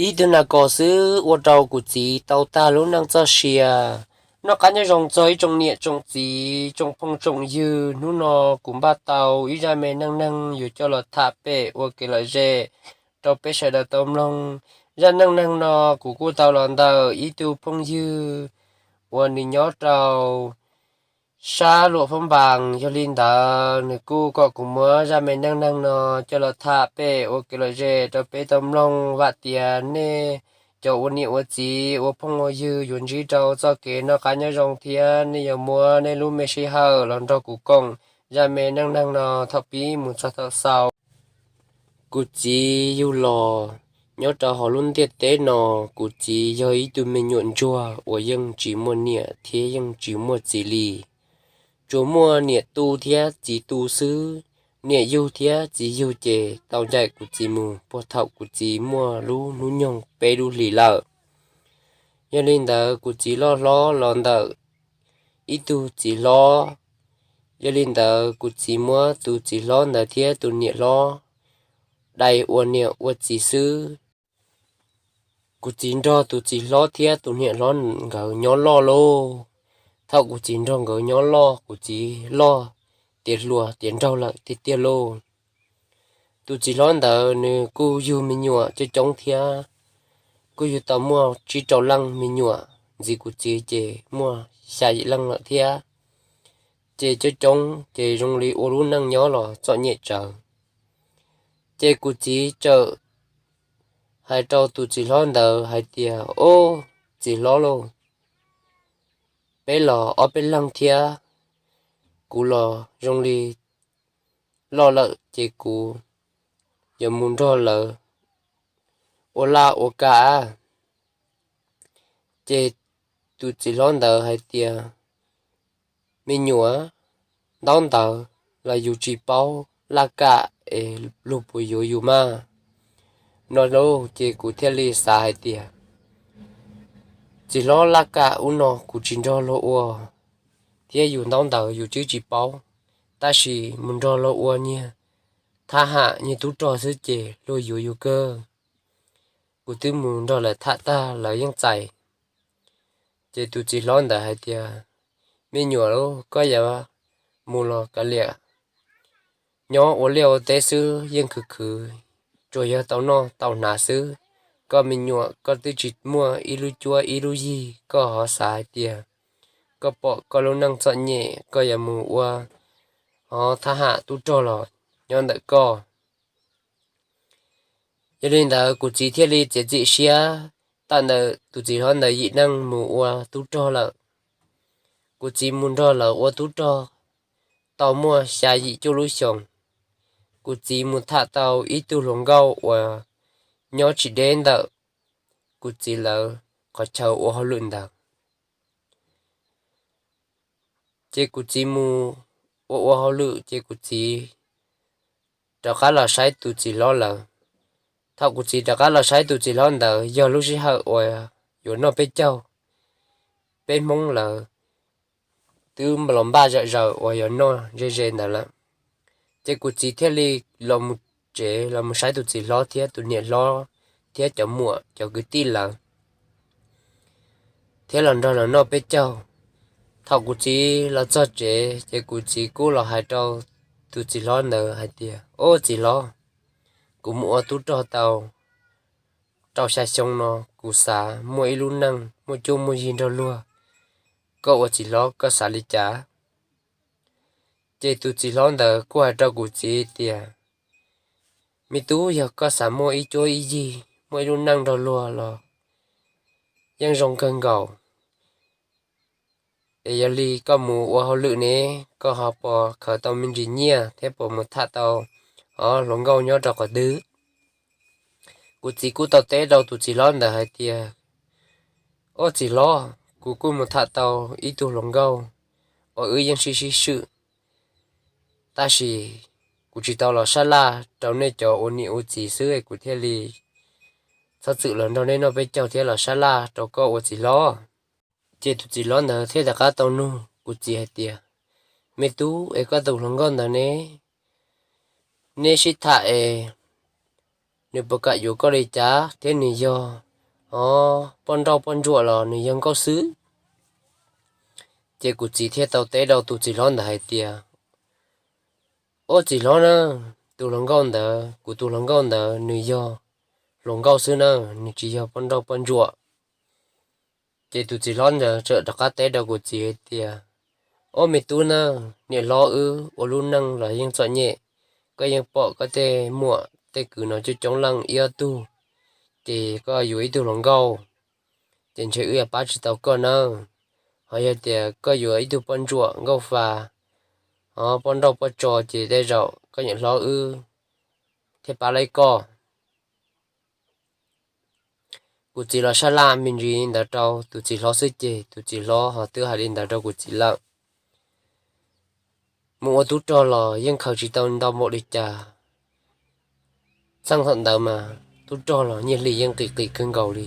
Ib tug nas kos xwb ua rau kuv txiv tau tag lub neej txoj sia. Noj qab nyob zoo txog ib tsoom niam tsoom txiv, tsoom phooj tsoom ywg, hnub no kuv npaj tau ib zaj me neej neeg yuav coj los tham pem ua kev lom zem rau peb sawv daws tau mloog. Zaj neej neeg no kuv kuj tau los ntawm ib tug phooj ywg uas nws nyob rau sab Luam Phab Npas. Yog li ntawd nws kuj kom kuv muab zaj me neej neeg no coj los tham pem ua kev lom zem rau peb tau mloog. Vam tias nej cov ua niam ua txiv, ua phooj ua ywg yuav ntsib rau txoj kev noj qab nyob zoo thiab nej yuav muab nej lub me sij hawm los nrog kuv koom zaj me neej neeg no thaum pib mus txog thaum xaus. Kuv txiv yug los nyob rau hauv lub ntiaj teb no, kuv txiv yog ib tug me nyuam ntsuag uas yeej tsis muaj niam thiab yeej tsis muaj txiv li. Tsuas muaj niam tu thiab txiv tu xwb. Niam yug thiab txiv yug ces tau ncaim kuv txiv mus puag thaum kuv txiv muaj lub hnub nyoog peb lub hlis lawm. Yog li ntawd kuv txiv loj hlob los ntawm ib tug txiv hlob. Yog li ntawd kuv txiv muab tus txiv hlob ntawd thiab tus niam hlob dai ua niam ua txiv xwb. Kuv txiv nrog tus txiv hlob thiab tus niam hlob nkawd nyob loj lauj. Thaum kuv txiv nrog nkawd nyob loj, kuv txiv loj tiav hluas tiav nraug lawm tiag tiag lauj. Tus txiv hlob ntawd nws kuj yug me nyuam coob coob thiab, kuj yug tau muaj tsib rau leej me nyuam. Ntxiv kuv txiv ces muaj xya yim leej lawm thiab. Ces coob coob ces zoo li ua lub neej nyob los txom nyem tsawv. Ces kuv txiv txawm hais rau tus txiv hlob ntawd hais tias, Ob, txiv hlob lauj, peb los ob peb leeg thiab, kuv los zoo li loj lawm ces kuv yuav mus nrog lawv ua laj ua kam. Ces tus txiv hlob ntawd hais tias, Me nyuam, ntaub ntawv los yus tsis paub, laj kam es luag puas yuav yus mas? No lauj, ces kuv thiaj li xav hais tias, Txiv hlob, laj kam ub no kuv tsis nrog luag ua, thiab yus ntaub ntawv yus twb tsis paub, tab sis mus nrog luag ua niag thab ham niag tub rog xwb ces luag yuav yus kawg. Kuv twb mus nrog lawv tham tag lawv yeej txais. Ces tus txiv hlob ntawd hais tias, Me nyuam, koj yuav mus los kav liam, nyob ua liaj ua teb xwb yeej khwv khwv, tsuas yog tau noj tau hnav xwb. Koj me nyuam, koj twb tsis muaj ib lub cuab ib lub yig, koj ho xav hais tias koj pom koj lub neej txom nyem koj yuav mus ua ho thab ham tub rog los nyob ntawm koj. Yog li ntawd kuv txiv thiaj li txiav txim siab tawm ntawm tus txiv hlob ntawd yim neej mus ua tub rog lawm. Kuv txiv mus nrog lawv ua tub rog tau muaj xya yim cuaj lub xyoos. Kuv txiv mus tham tau ib tug hluas nkauj uas nyob tsis deb ntawm kuv txiv lawv qhov chaw ua hauj lwm ntawd. Ces kuv txiv mus ua ua hauj lwm ces kuv txiv rov qab los saib tus txiv hlob lawm. Thaum kuv txiv rov qab los saib tus txiv hlob ntawd yog lub sij hawm uas yuav noj peb caug, peb Hmoob lawv twb los npaj zom zaws uas yuav noj ze ze ntawd lawm. Ces kuv txiv thiaj li los mus tsev los mus saib tus txiv hlob thiab tus niam hlob thiab cov muam cov kwv tij lawv, thiab los nrog los noj peb caug. Thaum kuv txiv los txog tsev ces kuv txiv kuj los hais rau tus txiv hlob ntawd hais tias, Ob, txiv hlob, kuv mus ua tub rog tau rau xya xyoo no, kuv xav muaj ib lub neej muaj cuab muaj yig nrog luag. Koj ua txiv hlob koj xav li cas? Ces tus txiv hlob ntawd kuj hais rau kuv txiv tias, Me tub, yog koj xav muaj ib cuab ib yig, muaj ib lub neej nrog luag los yeej zoo kawg nkaus. Es yog li koj mus ua hauj lwm ne, koj ho puas khaws tau me ntsis nyiaj thiab puas mus tham tau hluas nkauj nyob rau qhov twg? Kuv txiv kuj tau teb rau tus txiv hlob ntawd hais tias, Ob, txiv hlob, kuv kuj mus tham tau ib tug hluas nkauj uas wb yeej sib sib swm, tab sis kuv tsis tau los sab laj rau nej cov ua niam ua txiv xwb es kuv thiaj li txhob txwm los nrog nej noj peb caug thiab los sab laj rau koj ua txiv hlob. Ces tus txiv hlob ntawd thiaj rov qab tau nug kuv txiv hais tias, Me tub, es koj tus hluas nkauj ntawd ne, neb sib tham es nws puas kam yuav koj li cas thiab nws yog, o, poj nrauj poj ntsuam los nws yog nkauj xwb? Ces kuv txiv thiaj tau teb rau tus txiv hlob ntawd hais tias, Ob txiv hlob na, tus hluas nkauj ntawd, kuv tus hluas nkauj ntawd nws yog hluas nkauj xwb na, nws tsis yog poj nrauj poj ntsuam. Ces tus txiv hlob ntawd txawm rov qab teb rau kuv txiv hais tias, Ob me tub na, niam hlob wb ua lub neej los yeej txom nyem, koj yeej pom koj tej muam tej kwv no coob coob leej ib ob tug, ces koj yuav ib tug hluas nkauj, ces ntshe wb yuav pab tsis tau koj nawb. Ho yog tias koj yuav ib tug poj ntsuam nkauj fa, o, poj nrauj poj tso ces tej zaum koj niam hlob wb thiaj pab laib koj. Kuv txiv los sab laj me ntsis ntawd rau tus txiv hlob xwb ces tus txiv hlob ho twb hais li ntawd rau kuv txiv lawm. Mus ua tub rog los yeej khaws tsis tau ntau npaum li cas. Txheej thaum ntawd mas tub rog los nyiaj hli yeej qis qis kawg nkaus li.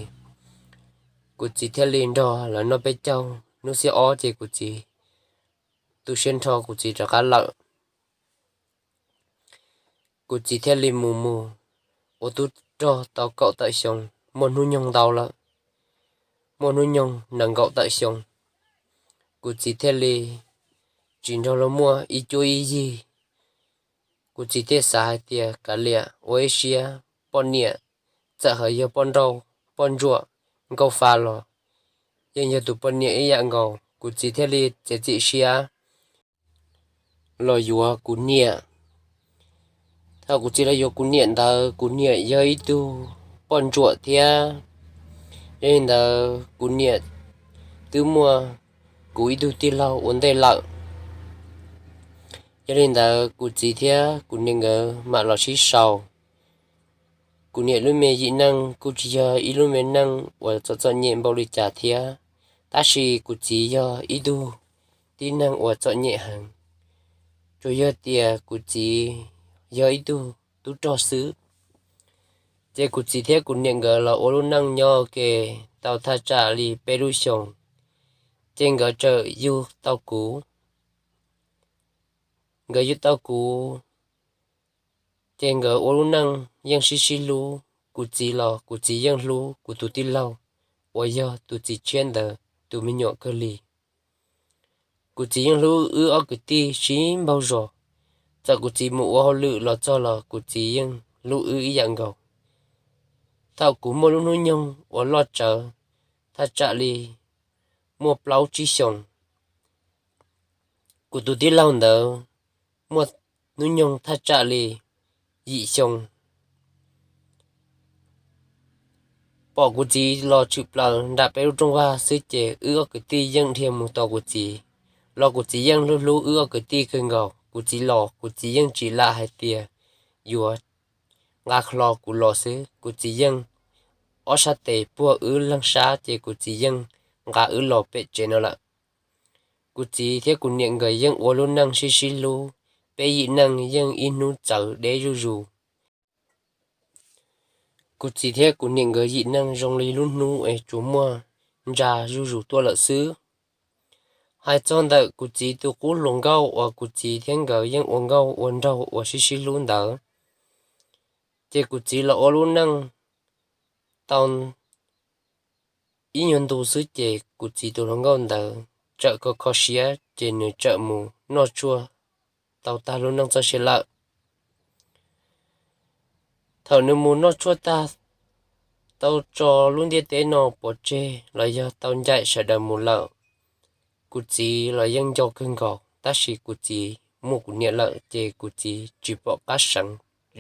Kuv txiv thiaj li nrog lawv noj peb caug, hnub xiab ob ces kuv txiv tu siab nrho kuv txiv rov qab lawm. Kuv txiv thiaj li mus mus ua tub rog tau kaum tawm xyoo, muaj hnub nyoog ntau lawm, muaj hnub nyoog nees nkaum tawm xyoo. Kuv txiv thiaj li tsis nrog luag muaj ib cuab ib yig. Kuv txiv thiaj xav hais tias kav liam ua ib siab poj niam, txawm hais yog poj nrauj poj ntsuam nkauj fa los yeej yog tus poj niam ib yam nkaus. Kuv txiv thiaj li txiav txim siab los yuav kuv niam. Thaum kuv txiv los yuav kuv niam ntawd, kuv niam yog ib tug poj ntsuam thiab. Yog li ntawd kuv niam twb muaj kuv ib tug tij laug ua ntej lawm. Yog li ntawd kuv txiv thiab kuv niam nkawd mam los sib sau. Kuv niam lub me yim neej kuj tsis yog ib lub me neej uas txom txom nyem npaum li cas thiab, tab sis kuv txiv yog ib tug tib neeg uas txom nyem heev, tsuas yog tias kuv txiv yog ib tug tub rog xwb. Ces kuv txiv thiab kuv niam nkawd los ua lub neej nyob ua ke tau thaj tsam li peb lub xyoos, ces nkawd txawm yug tau kuv. Nkawd yug tau kuv, ces nkawd ua lub neej yeej sib sib hlub. Kuv txiv los kuv txiv yeej hlub kuv tus tij laug uas yog tus txiv tshiab ntawd tus me nyuam kawg li. Kuv txiv yeej hlub wb ob kwv tij sib npaug zos. Txawm kuv txiv mus ua hauj lwm los txog los kuv txiv yeej hlub wb ib yam nkaus. Thaum kuv muaj lub hnub nyoog uas loj tsawv thaj tsam li muaj plaub tsib xyoos, kuv tus tij laug ntawd muaj hnub nyoog thaj tsam li yim xyoo. Pom kuv txiv los tshwm plaws nram peb lub rooj vag xwb ces wb ob kwv tij yeej dhia mus tos kuv txiv, los kuv txiv yeej hlub hlub wb ob kwv tij kawg nkaus. Kuv txiv los kuv txiv yeej tsis lam hais tias yuav nqa hlo kuv los xwb, kuv txiv yeej ob sab tes puag wb leeg sab ces kuv txiv yeej nqa wb los pem tsev no lawm. Kuv txiv thiab kuv niam nkawd yeej ua lub neej sib sib hlub, peb yim neej yeej ib hnub txawv deb zuj zus. Kuv txiv thiab kuv niam nkawd yim neej zoo li lub hnub es tsuas muaj ntsa zuj zus tuaj lawm xwb. Hais txog ntawm kuv txiv tus qub hluas nkauj uas kuv txiv thiab nkawd yeej ua nkauj ua nraug uas sib sib hlub ntawd, ces kuv txiv los ua lub neej tau ib nyuag ntu xwb ces kuv txiv tus hluas nkauj ntawd txawm kho kho siab ces nws txawm mus noj tshuaj tau tag lub neej txoj sia lawm. Thaum nws mus noj tshuaj tag, tau tso lub ntiaj teb no pov tseg los yog tau ncaim sawv daws mus lawm, kuv txiv los yeej nco kawg nkaus, tab sis kuv txiv muaj kuv niam lawm ces kuv txiv tsis pom qab seev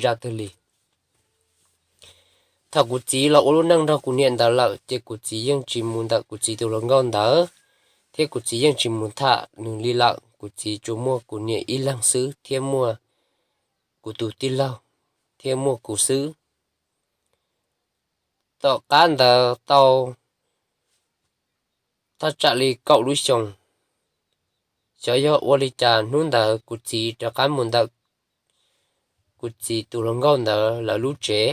zaj twg li. Thaum kuv txiv los ua lub neej nrog kuv niam ntawd lawm ces kuv txiv yeej tsis mus ntawm kuv txiv tus hluas nkauj ntawd, thiab kuv txiv yeej tsis mus tham nws li lawm. Kuv txiv tsuas muaj kuv niam ib leeg xwb thiab muaj kuv tus tij laug thiab muaj kuv xwb. Tom qab ntawd tau thaj tsam li kaum lub xyoos, xyov yog ua li cas hnub ntawd kuv txiv rov qab mus ntawm kuv txiv tus hluas nkauj ntawd lawv lub tsev.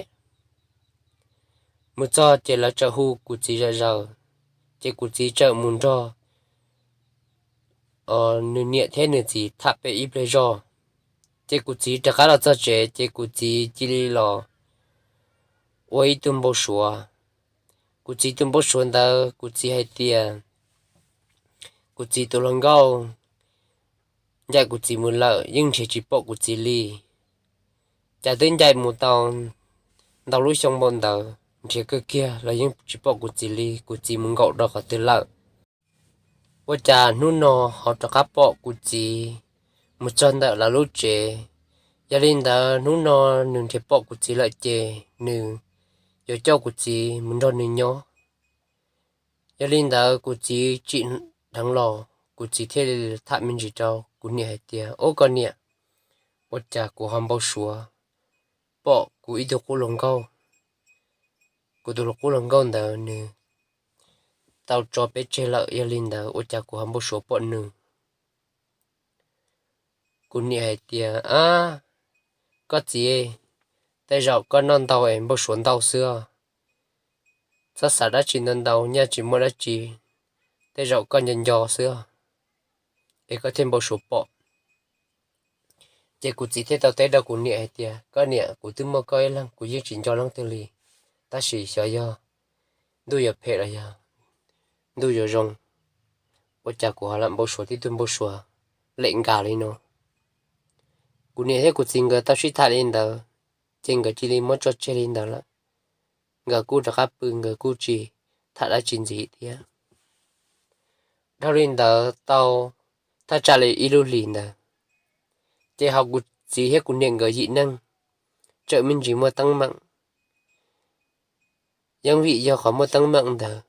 Mus txog ces lawv txawm hu kuv txiv zom zaws, ces kuv txiv txawm mus nrog nws niam thiab nws txiv tham pem ib pliag zog. Ces kuv txiv rov qab los txog tsev ces kuv txiv cia li los ua ib tug npau suav. Kuv txiv tus npau suav ntawd kuv txiv hais tias kuv txiv tus hluas nkauj ncaim kuv txiv mus lawm yeej nrhiav tsis pom kuv txiv li. Cas twb ncaim mus tau ntau lub xyoo npaum ntawd nrhiav kawg kiag los yeej tsis pom kuv txiv li, kuv txiv mus nkaum rau qhov twg lawm. Ua cas hnub no ho rov qab pom kuv txiv mus txog ntawm lawv lub tsev. Yog li ntawd hnub no nws nrhiav pom kuv txiv lawm ces nws yuav coj kuv txiv mus nrog nws nyob. Yog li ntawd kuv txiv tsim dheev los kuv txiv thiaj li tham me ntsis rau kuv niam hais tias, Ub koj niam, ua cas kuv ho npau suav pom kuv ib tug qub hluas nkauj. Kuv tus qub hluas nkauj ntawd nws tau tso peb tseg lawm, yog li ntawd ua cas kuv ho npau suav pom nws. Kuv niam hais tias, Ab, koj txiv, tej zaum koj noj ntau es npau suav ntau xwb os. Txhob xav dab tsi ntau ntau, nyaj tsis muaj dab tsi, tej zaum koj nco nco xwb os, es koj thiaj npau suav pom. Ces kuv txiv thiaj tau teb rau kuv niam hais tias, Koj niam, kuv twb muaj koj ib leeg, kuv yeej tsis nco leej twg li, tab sis xyov yog ntuj yuav phem los yog ntuj yuav zoo, ua cas kuv ho lam npau suav tib tug npau suav lem nkas li no. Kuv niam thiab kuv txiv nkawd tau sib tham li ntawd, ces nkawd cia li muab tso tseg li ntawd lawm. Nkawd kuj rov qab pw, nkawd kuj tsis tham dab tsi ntxiv thiab. Dhau li ntawd tau thaj tsam li ib lub hlis ntawd, ces ho kuv txiv thiab kuv niam nkawd yim neeg tseem me ntsis muaj teeb meem. Yeej vim yog qhov muaj teeb meem ntawd,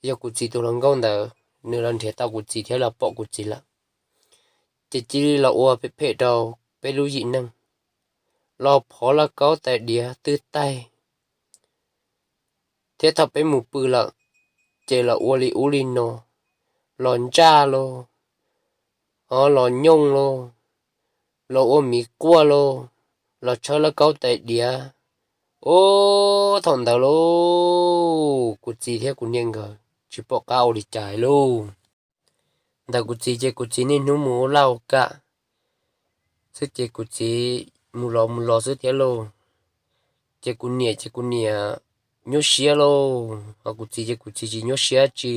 yog kuv txiv tus hluas nkauj ntawd nws los nrhiav tau kuv txiv thiab los pom kuv txiv lawm, ces cia li los ua phem phem rau peb lub yim neeg, los phov lauj kaub tais diav twb taig, thiab thaum peb mus pw lawm, ces los ua li ub li no, los ntsaj lauj, o los nyooj lauj, los ua miv quaj lauj, los tshawb lauj kaub tais diav. Ub, thaum ntawd lauj, kuv txiv thiab kuv niam nkawd tsis pom qab ua li cas lauj. Ntawm kuv txiv ces kuv txiv niaj hnub mus ua laj ua kam xwb ces kuv txiv mus los mus los xwb thiab lauj. Ces kuv niam ces kuv niam nyuaj siab lauj, ho kuv txiv ces kuv txiv tsis nyuaj siab tsi.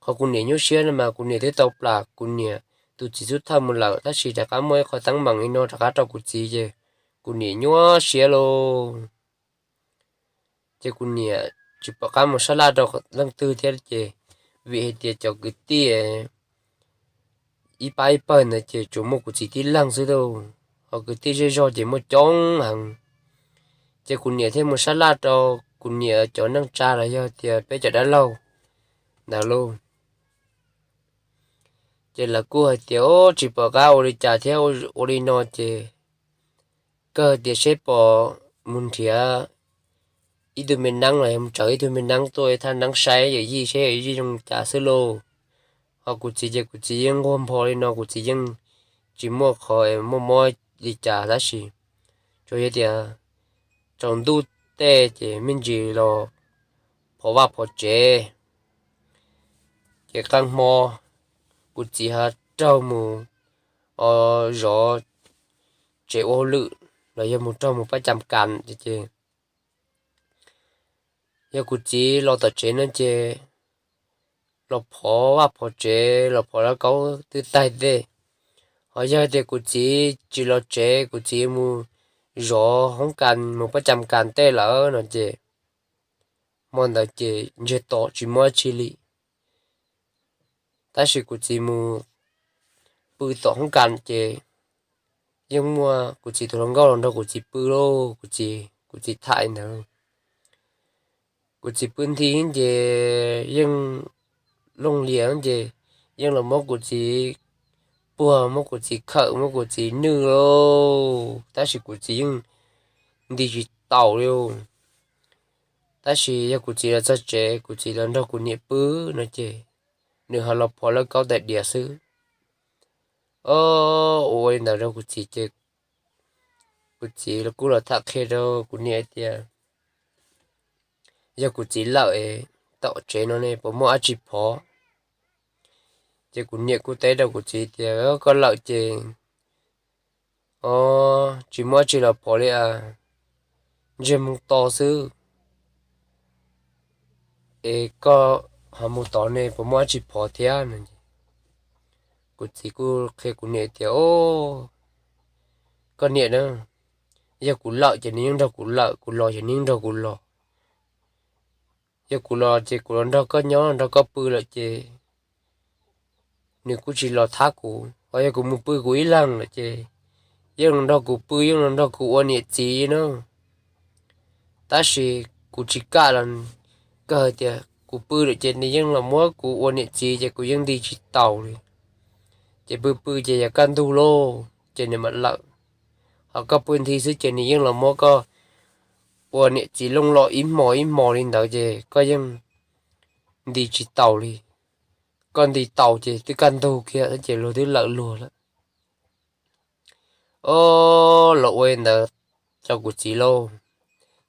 Qhov kuv niam nyuaj siab no mas kuv niam twb tau plam kuv niam tus txiv xub thawj mus lawm, tab sis rov qab muaj ib qho teeb meem li no rov qab rau kuv txiv ces kuv niam nyuaj siab lauj. Ces kuv niam tsis pom qab mus sab laj rau leej twg thiab ces, vim hais tias cov kwv tij ib pab ib pawg ntawd ces tsuas muaj kuv txiv tib leeg xwb lauj, ho kwv tij zej zog ces muaj coob heev. Ces kuv niam thiaj mus sab laj rau kuv niam cov neej tsa los yog tias peb cov dab laug ntawd lauj. Ces lawv kuj hais tias, Ub, tsis pom qab ua li cas thiab, ua li no ces kawg tias seb pom mus nrhiav ib tug me neeb los yog mus tsaws ib tug me neeb tuaj ib thaj neeb saib yawm yij seb yawm yij zoo cas xwb lauj. Ho kuv txiv ces kuv txiv yeej nquag npho li no, kuv txiv yeej tsis muaj qhov muaj mob li cas tab sis tsuas yog tias tsaus ntuj tej ces me ntsis los phov vaj phov tsev. Ces qee hmo kuv txiv ho raug mus zov tsev ua hauj lwm los yog mus raug mus pab cam kas ces, yog kuv txiv los tom tsev no ces los phov vaj phov tsev los phov lauj kaub twb taig tej. Ho yog tias kuv txiv tsis los tsev, kuv txiv mus zov hoob kas mus pab cam kas tej lawm no ces hmo ntawd ces ntsiag to tsis muaj dab tsi li. Tab sis kuv txiv mus pw tom hoob kas ces yeej muaj kuv txiv tus hluas nkauj los nrog kuv txiv pw lauj, kuv txiv, kuv txiv tham ntawd. Kuv txiv pw nthi ces yeej looj lias ces yeej los muab kuv txiv puag, muab kuv txiv khawm, muab kuv txiv nwj lauj, tab sis kuv txiv yeej nti tsis taus li. Tab sis yog kuv txiv los txog tsev, kuv txiv los nrog kuv niam pw no ces nws ho los phov lauj kaub tais diav xwb. O, ua li ntawd rau kuv txiv ces kuv txiv kuj los tham qhia rau kuv niam hais tias yog kuv txiv lawm es tom tsev no ne puas muaj dab tsi phov. Ces kuv niam kuj teb rau kuv txiv tias, Koj lawm ces, o, tsis muaj dab tsi los phov li as. ntsej muag to xwb, es koj ho mus tod ne puas muaj dab tsi phov thiab no? Kuv txiv kuj qhia kuv niam tias, o, koj niam na, yog kuv lawm ces nws yeej nrog kuv lawm, kuv los ces nws yeej nrog kuv los. Yog kuv los ces kuv los nrog koj nyob, nrog koj pw lawm ces nws kuj tsis los thab kuv. Ho yog kuv mus pw kuv ib leeg lawm ces yeej los nrog kuv pw, yeej los nrog kuv ua niam txiv na. Tab sis kuv tsis kam los, kawg hais tias kuv pw lawm ces nws yeej los muab kuv ua niam txiv ces kuv yeej nti tsis taus li. Ces pw pw ces yog kaj ntug lauj ces nws mam lawm. Ho koj pw nthi xwb ces nws yeej los muab koj ua niam txiv looj loj ib hmos ib hmos li ntawd ces koj yeej nti tsis taus li. Koj nti taus ces twb kaj ntug kiag ces luag twb lawm luag lawm. O, los ua li ntawd rau kuv txiv lauj,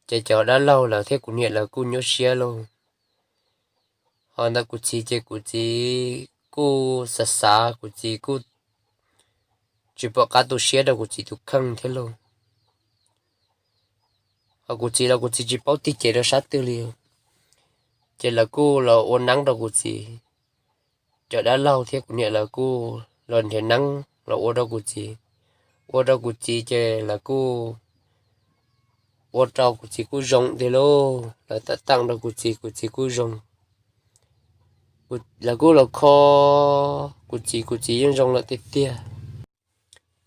ces cov dab laug lawv thiab kuv niam lawv kuj nyuaj siab lauj. Ho ntawm kuv txiv ces kuv txiv kuj xav xav, kuv txiv kuj tsis pom qab tu siab rau kuv txiv tus kheej thiab lauj. Ho kuv txiv los kuv txiv tsis paub tig cev rau sab twg li. Ces lawv kuj los ua neeb rau kuv txiv, cov dab laug thiab kuv niam lawv kuj los nrhiav neeb los ua rau kuv txiv. Ua rau kuv txiv ces lawv kuj ua rau kuv txiv kuj zoo tiag lauj, lawv tam teem rau kuv txiv, kuv txiv kuj zoo. Lawv kuj los kho kuv txiv, kuv txiv yeej zoo lawm tiag tiag.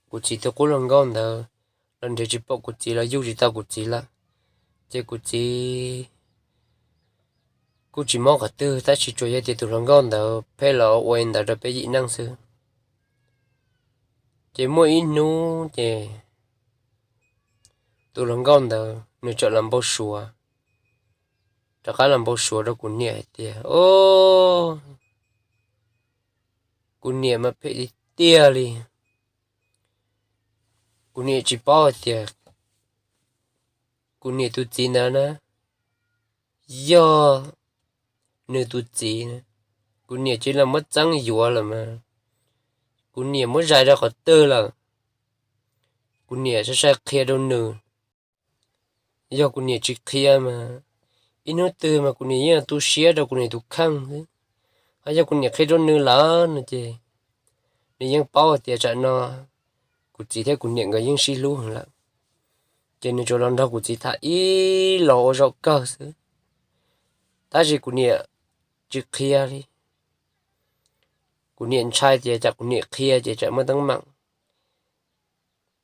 Kuv txiv tus qub hluas nkauj ntawd los nrhiav tsis pom kuv txiv, los yug tsis tau kuv txiv lawm. Ces kuv txiv kuj tsis mob qhov twg, tab sis tsuas yog tias tus hluas nkauj ntawd pheej los ua li ntawd rau peb yim neej xwb. Ces muaj ib hnub ces tus hluas nkauj ntawd nws txawm los npau suav, rov qab los npau suav rau kuv niam hais tias, o, kuv niam mas phem tiag tiag li. Kuv niam tsis paub hais tias kuv niam tus txiv ntawd na yog nws tus txiv na. Kuv niam cia li muab txeeb yuav lawm mas, kuv niam muab zais rau qhov twg lawm, kuv niam sai sai qhia rau nws. Yog kuv niam tsis qhia mas ib hnub twg mas kuv niam yeej tu siab rau kuv niam tus kheej xwb. Ho yog kuv niam qhia rau nws lawm no ces nws yeej paub hais tias tsam no kuv txiv thiab kuv niam nkawd yeej sib hlub heev lawm. Ces nws tsuas los nrog kuv txiv tham ib los ua zaum kawg xwb, tab sis kuv niam tsis qhia li. Kuv niam ntshai tias tsam kuv niam qhia ces tsam muaj teeb meem.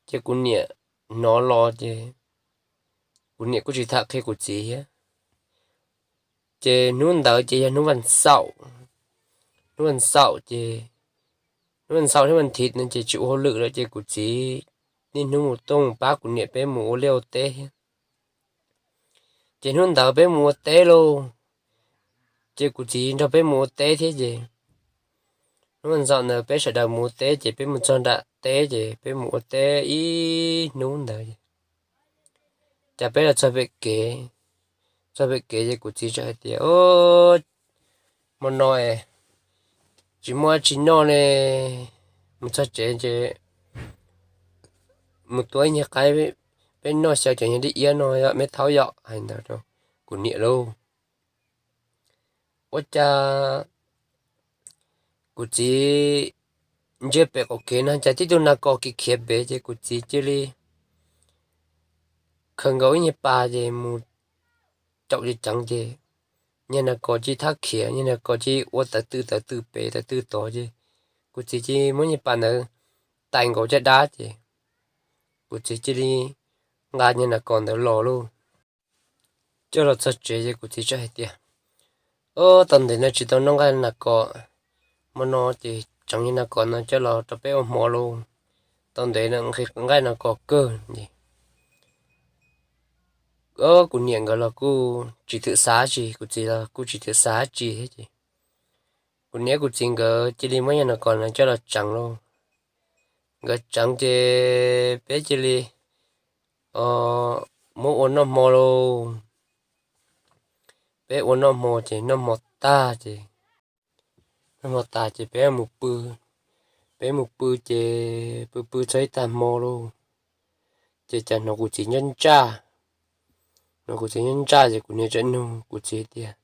Ces kuv niam hnov los ces kuv niam kuj tsis tham qhia kuv txiv thiab. Ces hnub ntawd ces yog hnub vas xaum, hnub vas xaum ces, hnub vas xaum hnub vas thiv no ces tsis ua hauj lwm lawm ces kuv txiv niaj hnub mus tuaj mus pab kuv niam peb mus ua liaj ua teb thiab. Ces hnub ntawd peb mus ua teb lauj, ces kuv txiv nrog peb mus ua teb thiab ces hnub vas xaum ntawd peb sawv daws mus ua teb ces peb mus txog nram teb ces peb mus ua teb ib hnub ntawd ces peb los txog pem kev, txog pem kev ces kuv txiv txawm hais tias, o, hmo no tsis muaj dab tsi noj ne, mus txog tsev ces mus tua ib nyuag qaib peb noj xyaw cov nyuag dib iab no yom me thaub yom, hais ntawd rau kuv niam lauj. Ua cas kuv txiv ntsia pem qaum kev no cas tib tug nas kos khiav khiav pem ces kuv txiv cia li khaws nkaus ib nyuag pas ces mus caum ceev ceev ces nyuag nas kos cia li thab khiav, nyuag nas kos cia li ua tawv tw tawv tw pem tawv tw tod ces kuv txiv cia li muab nyuag pas ntawd tais nkaus caj dab ces kuv txiv cia li nqa nyuag nas kos ntawd los lauj. Coj los txog tsev ces kuv txiv txawm hais tias, o, tau ntev no tsis tau noj nqaij nas kos, hmo no ces tseev nyuag nas kos no coj los rau peb ua hmo lauj. Tau ntev no nqaij nas kos kawg ces kuv niam nkawd los kuj tsis thwm xav tsi, kuv txiv los kuj tsis thwm xav tsi thiab ces kuv niam kuv txiv nkawd cia li muab nyuag nas kos no coj los tseev lauj. Nkawd tseev ces peb cia li muab ua noj hmo lauj. Peb ua noj hmo ces noj hmo tag ces, noj hmo tas ces peb mus pw. Peb mus pw ces pw pw txog ib tag hmo lauj, ces cas hnov kuv txiv ntsaj ntsaj, No kuv txiv ntsaj ntsaj ces kuv niam tseem nug kuv txiv tias,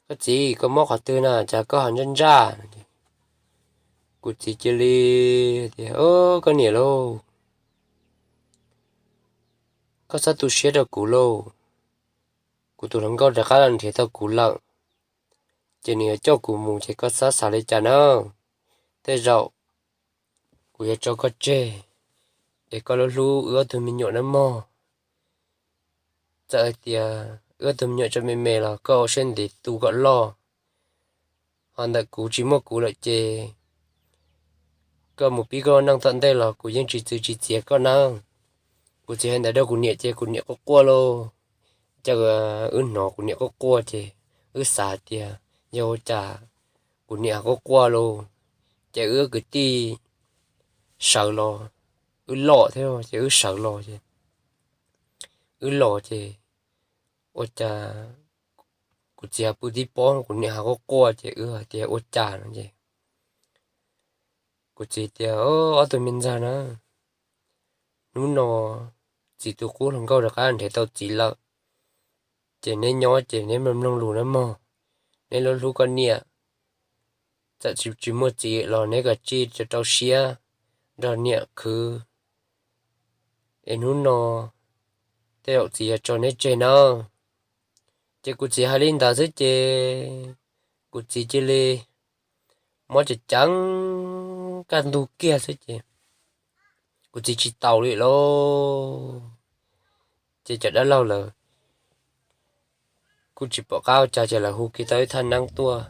koj txiv, koj mob qhov twg na cas koj ho ntsaj ntsaj? Kuv txiv cia li tias, koj niam lauj, koj txhob tu siab rau kuv lauj. Kuv tus hluas nkauj rov qab los nrhiav tau kuv lawm, ces nws yuav coj kuv mus ces koj txhob xav li cas na. Tej zaum kuv yuav tso koj tseg, es koj lub hlub wb ob tug me nyuam na mog. Txawm hais tias wb ob tug me nyuam tseem me me los koj ua siab ntev tu kom loj. Ho ntawm kuv tsis muaj kuv lawm ces koj mus pib koj neej tom ntej los kuv yeej tsis txwv tsis txiav koj nawb. Kuv txiv hais ntawd rau kuv niam ces kuv niam quaj quaj lauj. Ces wb hnov kuv niam quaj quaj ces wb xav tias yog ua cas kuv niam ho quaj quaj lauj. Ces wb kwv tij sawv los, wb loj thiab ces wb sawv los ces, wb los ces ua cas kuv txiv ho pw tib pob kuv niam ho quaj quaj ces wb hais tias ua cas no ces kuv txiv tias, ob tug me ntxawg na, hnub no txiv tus qub hluas nkauj rov qab nrhiav tau txiv lawm, ces neb nyob ces neb mloog mloog lus nawb mog. Neb lub hlub koj niam, txawm tsis muaj txiv los neb kav tsij rau rau siab nrog niam khwv, es hnub no tej zaum txiv yuav tso neb tseg nawb. Ces kuv txiv hais li ntawd xwb ces kuv txiv cia li mob ceev ceev kaj ntug kiag xwb ces kuv txiv tsis taus li lauj. Ces cov dab laug lawm kuj tsis pom qab ua cas ces lawv hu kiag tau ib thaj neeb tuaj.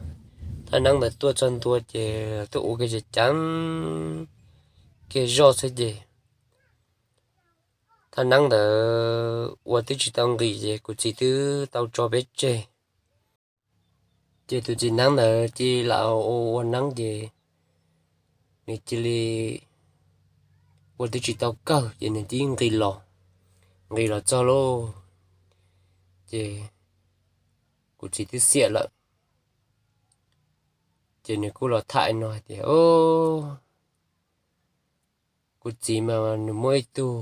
Thaj neeb ntawd tuaj txog ntua ces tuaj ua kiag ceev ceev kiag zoj xwb ces thaj neeb ntawd ua twb tsis tau nqis ces kuv txiv twb tau tso peb tseg. Ces tus txiv neeb ntawd cia li lam ua ua neeb ces nws cia li ua twb tsis tau kawg ces nws tib nqis los, nqis los txog lauj, ces kuv txiv twb xiam lawm. Ces nws kuj los tham no hais tias, kuv txiv mas nws muaj ib tug,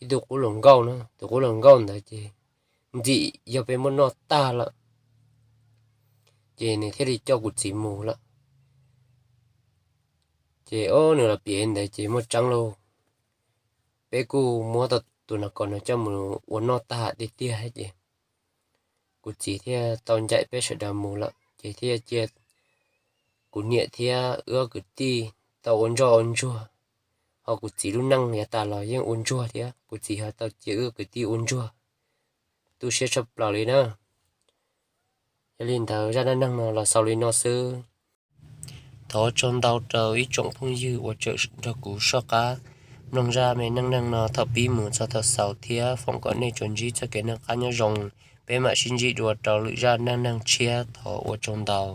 ib tug qub hluas nkauj na, tus qub hluas nkauj ntawd ces ntxim yog peb muab noj tag lawm, ces nws thiaj li coj kuv txiv mus lawm. Ces o nws los piav ntawd ces muaj tseeb lauj, peb kuj muab tau tus no kom nws coj mus ua noj tag tiag tiag ces kuv txiv thiaj tau ncaim peb sawv daws mus lawm ces thiaj cia kuv niam thiab wb kwv tij tau ua ntsoj ua ntsuag. Ho kuv txiv lub neej yav tas los yeej ua ntsuag thiab, kuv txiv ho tau cia wb kwv tij ua ntsuag tu siab tshaj plaws li na. Yog li ntawd zaj dab neeg no los xaus li no xwb. Thov tsaug ntau rau ib tsoom phooj ywg uas tseem nrog kuv soj qab mloog zaj me neej neeg no thaum pib mus txog thaum xaus thiab foom kom nej tsuas ntsib txoj kev noj qab nyob zoo. Peb mam sib ntsib dua rau lwm zaj neej neeg tshiab, thov ua tsaug ntau.